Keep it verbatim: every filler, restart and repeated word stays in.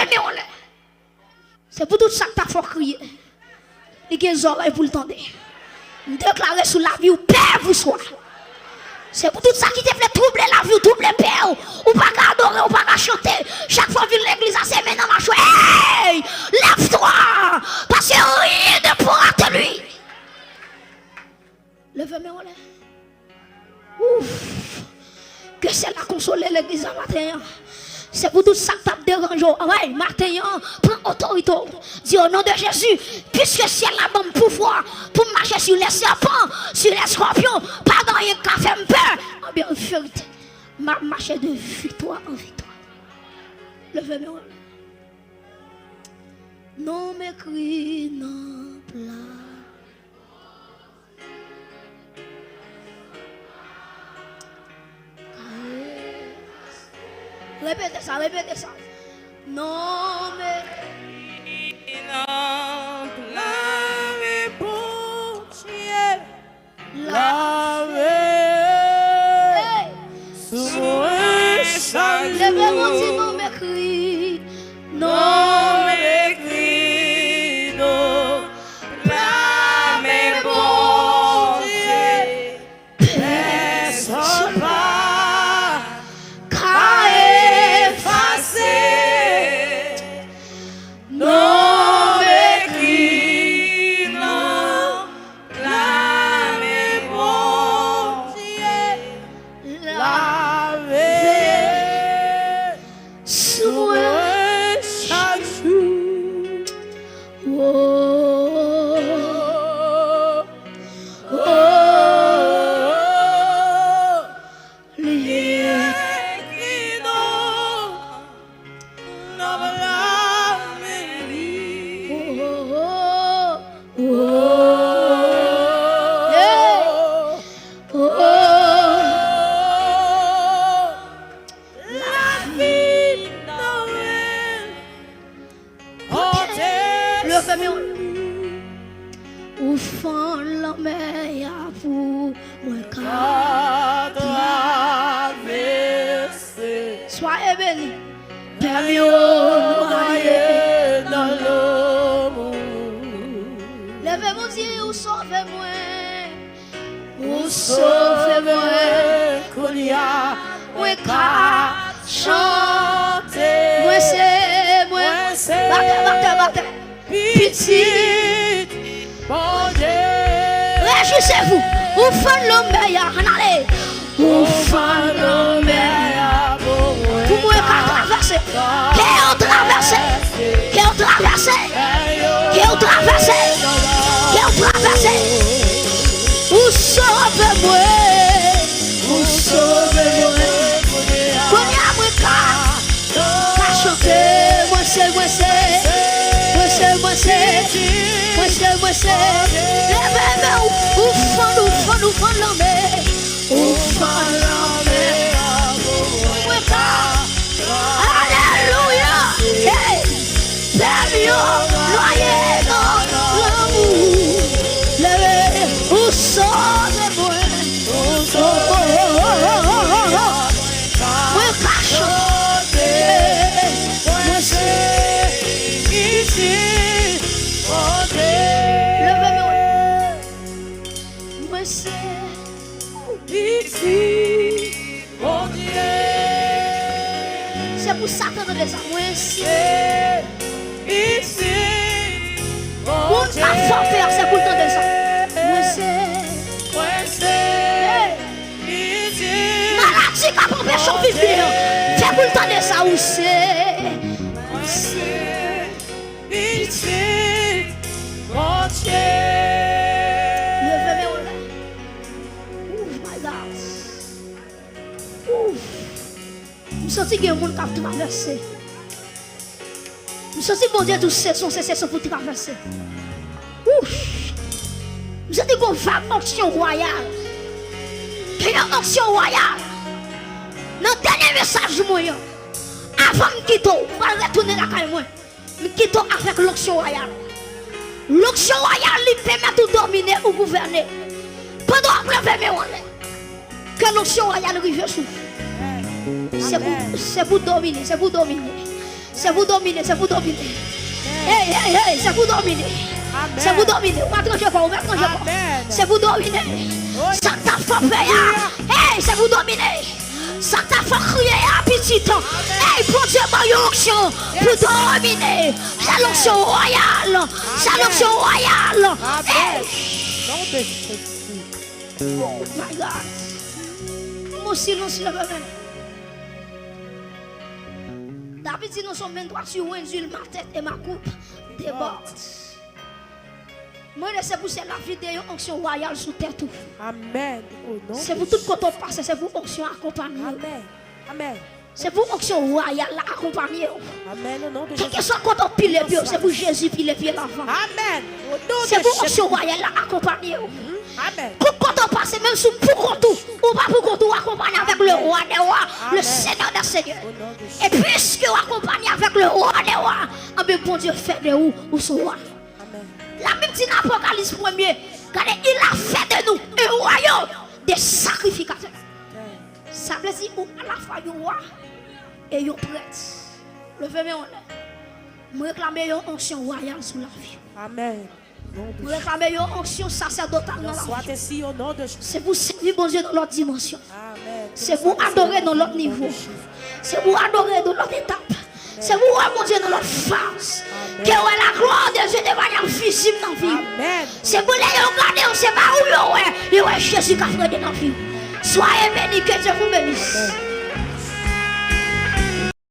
Leve men w anlè. Se pou tout sa k ta fè w kriye. Li gen zòrèy pou l tande. M deklare sou lavi w pè pou swa. Se pou tout sa ki te vle twouble lavi w, twouble pè w. Ou pa ka adore, ou pa ka chante. Chak fwa w vin legliz la, se men nan mache w. Hey! Lève-toi! Parce que rien ne pourra te nuire. Leve men w anlè. Ouf! Ke syèl la konsole legliz la maten an. Se pou tout sa k t ap deranje w. Anmwey, maten an, pran otorite w. Di, au nom de Jésus, puisque syèl la ban m pouvwa pou m mache sur les serpents, sur les scorpions, pa gen anyen k ka fè m pè. Anben, verite, m ap mache de viktwa an viktwa. Leve men w anlè. Non m ekri nan pla. Repete sa, repete sa. Non m ekri nan pla. Lave Bondye. Lave. Hey. Sou mwen chak jou. Leve men w di non m ekri. Non m ekri, non pla men Bondye. Pèsonn pa ka efase. Non m ekri, non pla men Bondye. Lave sou mwen chak jou. Oh, oh, oh, li ekri non. Nan pla men li. Oh, oh, oh. Hey. Oh, oh, oh. Lavi nan men. Leve men w. Ou fann lanmè a pou mwen ka travèse. Soyez bénis. Pèmi w nwaye nan lanmou. Leve men w di, ou sove mwen. Ou sove mwen. Kounye a, mwen ka chante. Mwen se, mwen se. Batè, batè, batè. Pitit Bondye. Rejwisez-vous. Ou fann lanmè a, ann ale. Ou fann lanmè a pou mwen ka travèse. Ke yo travèse. Ke yo travèse. Ke yo travèse. Ke yo travèse. Ou sove mwen. Ou sove mwen. Kounye a mwen ka ka chante, mwen se, mwen se, mwen se, mwen se, mwen se, mwen se. Leve men w, ou fann, ou fann, ou fann lanmè. Ou fann lanmè. Mwen ka. Alelouya. Hey. Pèmi w nwaye nan lanmou. Leve, ou sove mwen. Oh, oh, oh, oh, oh, oh. Mwen ka chante. Mwen se pitit Bondye. Leve men w. Mwen se pitit Bondye. Se pou Satan tande sa. Mwen se pitit Bondye. Moun k ap fè w pè, se pou l tande sa. Mwen se. Mwen se. Hey. Maladi k ap anpeche w viv byen an, fè pou l tande sa, ou se. Mwen se pitit Bondye. Leve men w la. Ouf, my God. Ouf. M santi gen moun k ap travèse. M santi Bondye di w se son, se, se son pou travèse. Ouch! M santi gon vag onksyon wayal. Gen yon onksyon wayal. Nan dènye mesaj mwen an, avan m kite w, m pral retounen lakay mwen. M kite w avèk lonksyon wayal. Lonksyon wayal, li pèmèt ou domine, ou gouvène. Pandan w ap leve men w anlè, ke lonksyon wayal rive sou ou. Se pou, se pou domine, se pou domine. Se pou domine, se pou domine. Hey, hey, hey, se pou domine. Se pou domine. Ou mèt ranje kò, ou mèt ranje kò. Se pou domine. Sa k t ap fè w pè a. Hey, se pou domine. Sa k t ap fè w kriye a, pitit. Hey, Bondye ban yon onksyon pou domine. Se l onksyon wayal. Se l onksyon wayal. Hey. Oh my God. Mon silence, le Reverend. David di nan Sòm venntwa, tu undules ma tête et ma coupe déborde. Mwen rele se pou se lavi de yon onksyon wayal sou tèt ou. Amèn. Se pou tout kote w pase, se pou onksyon akonpanye w. Amèn. Amèn. Se pou onksyon wayal la akonpanye w. Amèn. Kèlkeswa kote w pile pye w, se pou Jezi pile pye l avan. Amèn. Se pou onksyon wayal la akonpanye w. Tout kote w pase, menm si w pou kont ou, ou pa pou kont ou, akonpanye avèk le roi des rois, le seigneur des seigneurs. E piske w akonpanye avèk le roi des rois, anben Bondye fè de ou, ou se wa. Labib di nan Apokalis premye, gade, il a fait de nous un royaume de sacrificateurs. Sa vle di ou alafwa yon wa e yon prèt. Leve men w anlè. Mwen reklame yon onksyon wayal sou lavi w. Amèn. Mwen reklame yon onksyon sasèdotal nan lavi w. Se pou sèvi Bondye nan lòt dimansyon. Se pou adore nan lòt nivo. Se pou adore nan lòt etap. Se pou wè Bondye nan lòt faz. Ke wè la gloire de Dieu de manyè vizib nan vi w. Se pou lè yo gade w, se pa ou yo wè, yo wè Jezi k ap rete nan vi w. Soyez bénis, que Dieu vous bénisse.